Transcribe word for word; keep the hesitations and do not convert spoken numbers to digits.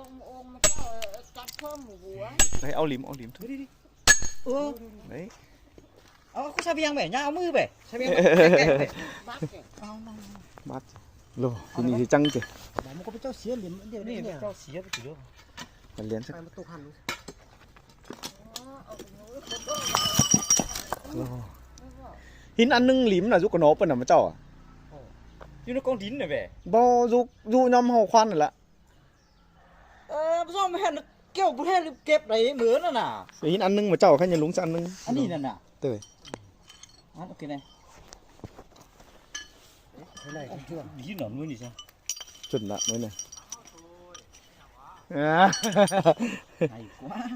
Ong, ong, ma chao, eh, chat thom mu bu a. Đấy, ao lim, ao lim thôi. Đi, đi, đi. Ô. Đấy. Ao khu sa biang be, nya ao mu be. Sa biang. Bát. Lo, ini si chang che. Ba mu ko pe chao sia lim, đi, đi, đi. Chao sia pe chao. Phải liền sắc. Phải một tụ hẳn. Lo. Hin ăn nưng lim na, juk ko no pe na ma chao. Yu no kong din na be. Bo juk, juk nhom hao khoan la. Ơ, bu jong me hen kêu bu hen kep dai mơ na na. Hin ăn nưng ma chao kha nya lung sa ăn nưng. Ani na na. Tui. An, okay ne. Thế này cũng chưa. Đi nó nuôi đi sao? Chuẩn là nuôi này. À. Hay quá.